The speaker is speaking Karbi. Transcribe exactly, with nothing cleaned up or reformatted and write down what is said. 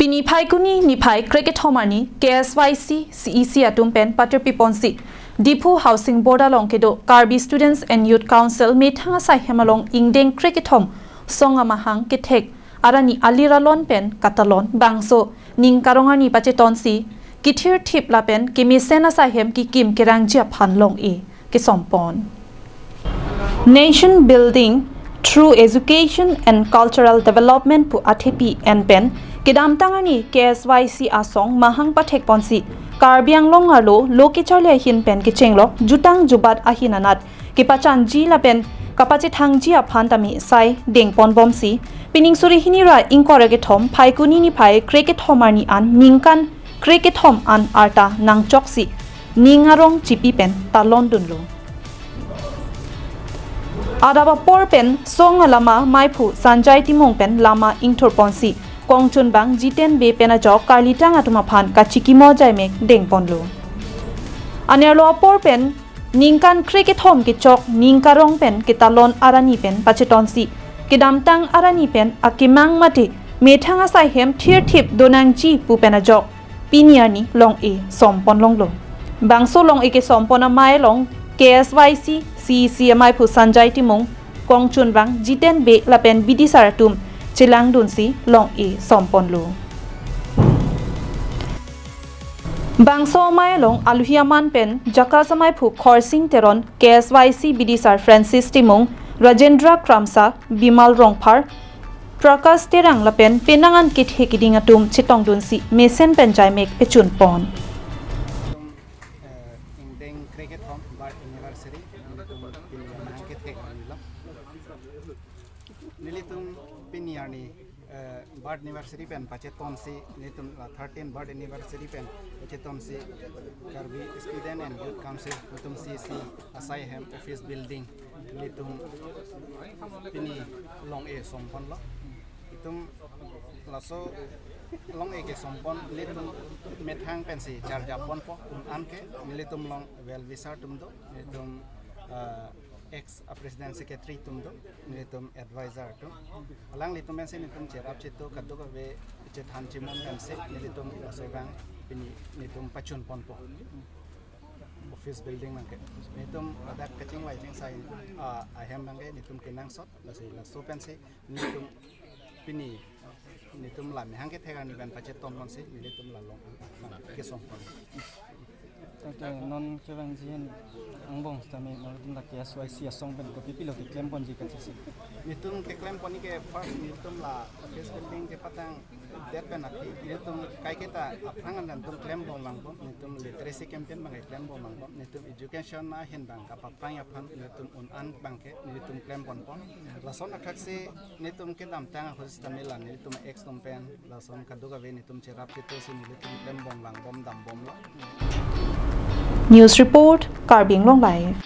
Niphai kuni niphai krekethom arni K S Y C C E C atum pen patirpi ponsi Diphu Housing Board along kedo Karbi Students and Youth Council methang asai hem along ingdeng krekethom song amahang kethek arani alir alon pen katalon bangso ning karong arni pachetonsi kithirthip lapen kemesen asai hem kikim kerangji aphan long-e kesompon. Nation building through education and cultural development pu athepi en pen kedamtang arni K S Y C asong mahang pathek ponsi Karbi Anglong arlo lo kecharli ahin pen kechenglok jutang jubat ahin anat kepachanji lapen kapachethangji aphan tame sai dengpon bomsi pining suri hini ra ingkoi ra kethom Phaikuni niphai krekethom arni an ningkan krekethom an arta nangchoksi ning arong chipi pen talon dunlo. Adap apor pen song alama maiphu Sanjay Timung pen lama ingthur ponsi kongchunbang Jiten Bey pen ajok karlitang atum aphan kachikimo jaimek dengponlo. Anerlo apor pen ningkan krekethom kechok ning karong pen ketalon arani pen pachetonsi kedamtang arani pen akemang mate methang asai hem thirthip donangji pu pen ajok pini arni long-e sompon longlo. Bangso long-e kesompon amei along K S Y C C E C amaiphu Sanjay Timung, kongchunbang Jiten Bey lapen bidisar atum chelangdunsi long-e somponlo. Bangso amei along aluhi aman pen Jakarta amaiphu Khorsing Teron, K S Y C bidisar Francis Timung, Rajendra Kramsa, Bimal Rongphar, Prakash Terang lapen penang an kethe keding atum chetongdunsi mesen pen jaimek pechunpon. Eh, ingdeng krekethom birth anniversary nelitum pini amahang kethek arni lo. Nelitum pini arni, eh, birth anniversary pen pachetonsi nelitum la thirteen birth anniversary pen pachetonsi Karbi Student and Youth Council nelitum C E C asai hem office building nelitum pini long-e somponlo. Itum laso long-e kesompon nelitum methang pensi charjap ponpo, un-an ke nelitum along well wisher atum do, nelitum, ah, ex president secretary atum do, nelitum advisor atum. Alanglitum pensi nelitum cherap chetu kadokave chethan chimon pensi nelitum laso abang pini nelitum pachun ponpo. Office building abangke. Nelitum ladak kachingvai chingsai, ah, ahem abangke nelitum kenangsot, lasi laso pensi nelitum pini nelitum la amahang kethek arni pen pacheton ponsi nelitum la long-e kesompon. Tangte non kevangji an angbong sitame nelitum la K S Y C asong pen kopi pilo keklem ponji kachisi. Nelitum keklem pon ke first nelitum la office building kepatang det pen aphi nelitum kaiketa aphrang an nelitum klem bom vangbom, nelitum literacy campaign abangke klem bom vangbom, nelitum education ahin abang kapaphrang aphan nelitum un-an abangke nelitum klem ponpon. Lason athaksi nelitum kedamtang ahut sitame la nelitum ex atum pen lason kadokave nelitum cherap chetusi nelitum klem bom vangbom dambomlo. News report, Karbi Anglong Live.